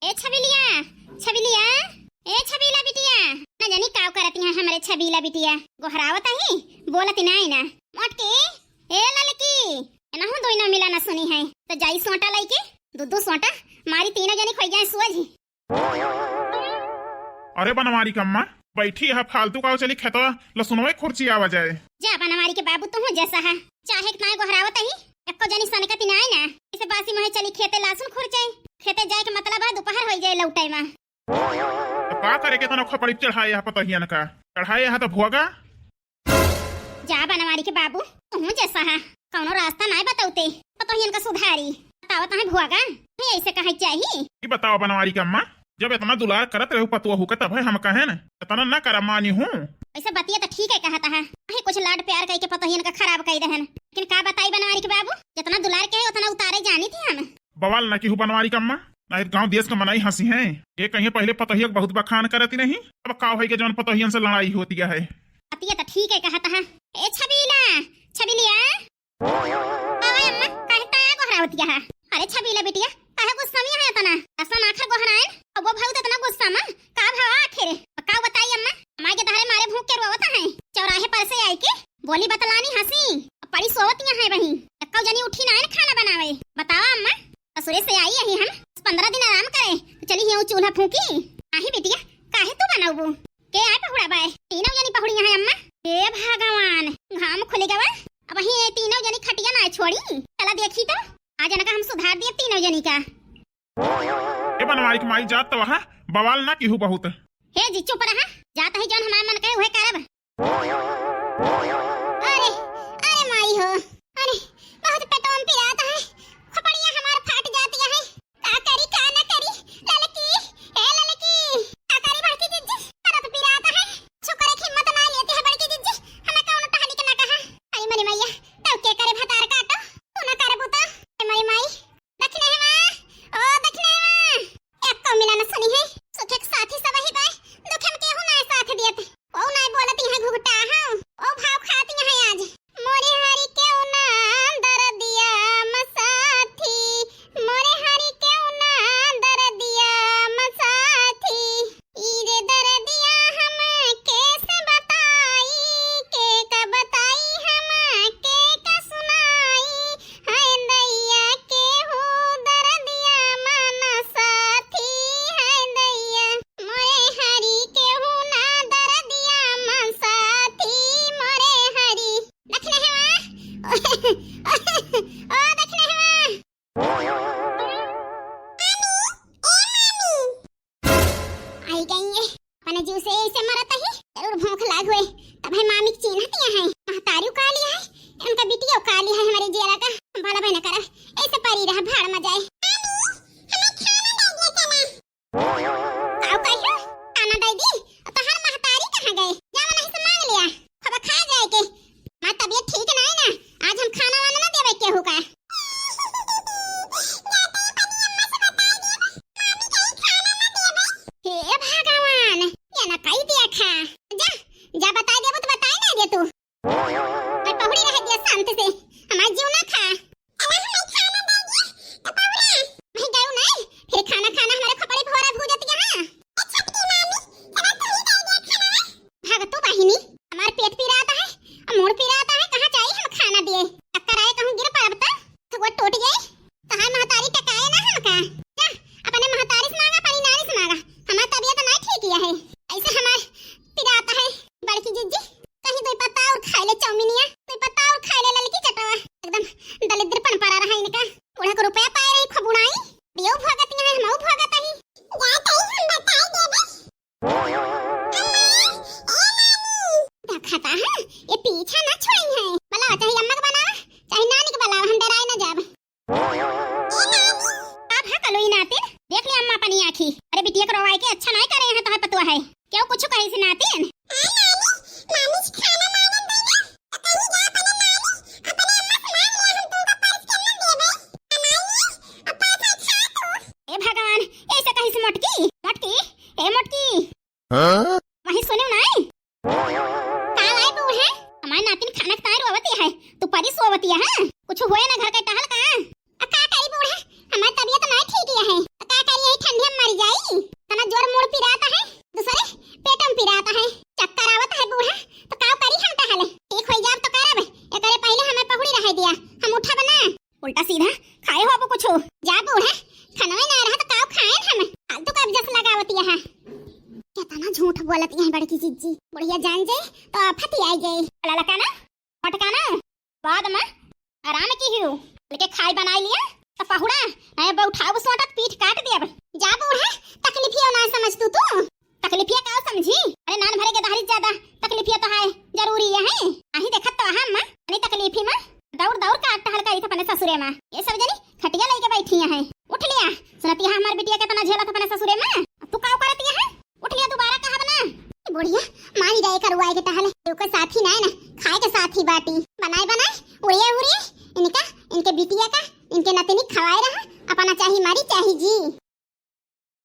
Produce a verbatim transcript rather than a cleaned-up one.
ए छबिलिया, छबिलिया, ए छबीला बिटिया, ना जानी काव करत यहाँ हमरे छबीला बिटिया। गोहरावत ही, बोलत नाई ना। मोटकी, ए ललकी, एनहु दोइनो मिला ना सुनी है, तो जाई सोटा लइके, दू दू सोटा मारी, तीनों जनी खोई जाए सुअज। अरे बनवारी कम्मा, बैठी है फालतू का, चली खेतवा लसुनवे खुरची आवा जाए। जा बनवारी के बाबू, तू जैसा है, चाहे कितना गोहरावत ही, एको जनी सनकत नाई ना। इसे बासी मोहे चली खेते लहसुन खुरचे, खेते जाए के मतलब है दोपहर होई जाए लौटे में। तो का करे के तनो खपड़ी चढ़ाए है पतोहियन का, चढ़ाए है तो भोगा। जा बनवारी के बाबू, तू जैसा है, कौनो रास्ता नाय बतौते पतोहियन का सुधारी। बतावत है भुआगा, नहीं ऐसे कहे चाही। ई बताओ बनवारी के अम्मा, जब इतना दुलार करत रहे पतोहू का, तब है हम कहे न, इतना ना करा मानी हूँ। वैसे बतिया तो ठीक है कहता है, अही कुछ लाड प्यार कई के पतोहियन का खराब कई दहन, लेकिन का बताई बनवारी के बाबू, जितना दुलार के है उतना उतारे जानी थी हम। बवाल ना किहू बनवारी के अम्मा, नहीं गांव देश का मनाई हंसी हैं। ये कहिए पहले पतोहिया के बहुत बखान करती नहीं, अब का होई के जौन पतोहियन से लड़ाई होती है। बतिया तो ठीक है कहता है। ए छबीला, छबीलिया, आवा अम्मा, काहे ताया गोहरावतिया है? अरे छबीला बिटिया, काहे गुस्सा में है इतना? असन आखिर गोहरायन, अब वो भाऊ तो इतना गुस्सा में, का भावा आखिर? का बताई अम्मा, हमारे के दहरे मारे भूख के रोवत है। चौराहे पर से आई के बोली बतलानी हंसी, अब पड़ी सोवतिया है वहीं। एक्कौ जनी उठी ना है ना खाना बनावे। बतावा अम्मा, ससुरे से आई यही हम, दस पन्द्रह दिन आराम करे, तो चली हियाँ चूल्हा फूकी। आही बिटिया, काहे तू बनाऊ? के आए पहुड़ा बाय? तीनों जनी पहुड़िया हैं अम्मा। हे भगवान, घाम खुल गवा। अब ही ये तीनों जनी खटिया ना छोड़ी। चला देखी तो, आज इनका हम सुधार दिए तीनों जनी का। ए बनवारी के माई, जात तो वहाँ बवाल ना किहू बहुत। हे जी चुप रहा, जात ही जौन हमार मन करे उहे करब। अरे, अरे माई हो, अरे बहुत पेटवा में पिरात है, खोपड़िया हमार फाट जाती है। का करी, का ना करी, ललकी, ए ललकी, का करी बड़की जिज्जी, करत पिरात है। छुकरे की हिम्मत ना लेती है बड़की जिज्जी, हमें कौन टहली के ना कहा। अरे मरी मैया, तब के करे भतार काटो, तू ना करबू तो। ए मरी माई, दक्षिणे हवा, ओ दक्षिणे हवा, एक को मिला न सुनी है, सुखे के साथी सब ही बाय, दुखे में केहू ना साथ दियत। ओ नाय बोलत यहाँ घुघटा, हाँ। ओ भाव खात यहाँ आज। मोरे हरी केहू ना दरदिया म साथी, मोरे हरी केहू ना दरदिया म साथी। ई रे दरदिया हम केसे बताई, के का बताई हम, के का सुनाई। हाय दैया केहू दरदिया म ना साथी, हाय दैया। मोरे हरी केहू ना दरदिया म साथी, मोरे हरी। दक्षिणे हवा। ओ दक्षिणे हवा। मामी, ए मामी। आई गई है। अपने जीव से ऐसे मरत ही, जरूर भूख लाग हुए। तब है मामी के चिन्हतिया है। महतारी का लिया है, इनका बिटिया का लिया है हमारे जियरा का। भला भाई न कर, ऐसे परी रहा, भाड़ में जाए। मामी, हमें खाना दे दिया चला। काऊ कहियो? खाना दे दी? तोहार महतारी कहाँ गए? जावा नहीं से मांग लिया। खबा खा जाए के। हमार तबीयत ठीक ना है ना, आज हम खाना वाना ना देवे केहू का। जाते ही बनी अम्मा से बताई देब, मामी कहीं खाना ना देवे। हे भगवान, ये ना कही दिया खा। जा, जा बताई देबो तो बताई ना दे तू। मैं पहुड़ी रह दिया शांति से, हमार जीव ना खा। अरे हमें खाना दे दिया, तो पहुड़ा। मैं गयो नहीं, फिर खाना खाना हमारे खोपड़ी भोरा भूजत यहाँ। ए छोटकी मामी, चला तू ही दे दिया खाना। भागतू बहिनी, हमार पेट पिरात है, और मूड़ पिरात है, कहाँ जाई हम खाना दिए? चक्कर आए कहूँ गिर पड़ब तो, तो वो टूट गई, तो हाय महतारी टकाए ना हमका। जा, अपने महतारी से मांगा, अपनी नानी से मांगा, हमार तबीयत ना ठीक है, ऐसे हमार पिरात है। बड़की जिज्जी, कहीं दो पत्ता और खाई ले चाउमीनिया, दो पत्ता और खाई ले ललकी चटवा, एकदम दलिद्र पन पड़ा रहा इनका। बूढ़ा को रुपया पाए रही, खबुड़ाई, दियो भगत यहाँ, हम भगत ही। जा तई हम बताई देबे। अम्मा, ए नानी। देखता है, ये पीछा ना छोड़ी है। बुलावा, चाहे अम्मा के बुलावा, चाहे नानी के बुलावा, हम डराए ना जाब। ए नानी। का भा कलोई नातिन, देख ले अम्मा अपनी आँखी। अरे बिटिया के रोवाई के अच्छा नहीं करे यहाँ तोहर पतुआ है। क्यों कुछ कही से नातिन? हाँ नानी, नानी से खाना मांगन दे ना। तो कहीं जा अपने नानी, अपने अम्मा से मांग ले, हम तुमको परस के ना देबे। हमारी, अब पापा खा तू। ए भगवान, ऐसे कही से मोटकी, मोटकी, ए मोटकी। हाँ? वहीं सुनियो नाई? का लाए बूढ़े? हमार नातिन खाना के तार रोवती है, तू परी सोवती है, हाँ? कुछ हुए ना घर का टहल का? आ का करी बूढ़े, हमार तबीयत ना ठीक है, आ का करी यही ठंडी में मरी पलत यहाँ बड़की जिज्जी। बुढ़िया जान जाए तो आफत ही आई जाए। ललका ना, मोटका ना, बाद में आराम किहियो। लेके खाई बनाई लिया तो पहुड़ा, नहीं अब उठाओ सोटत पीठ काट देब। जा बूढ़ा, तकलीफिया ना समझ तू, तू तकलीफिया का समझी? अरे नान भरे के दहाड़ी ज्यादा तकलीफिया तो है, जरूरी है। आही देखत तो अहा अम्मा, अनी तकलीफी में दौड़ दौड़ का टहल करी अपने ससुरे में। ये सब जनी खटिया लेके बैठी है, उठ लिया। सुनती है हमार बिटिया कितना झेलत अपने ससुरे में, तू का करती है? उठ लिया, दोबारा कहब ना। बुढ़िया मारी जाए करुआए के टहले,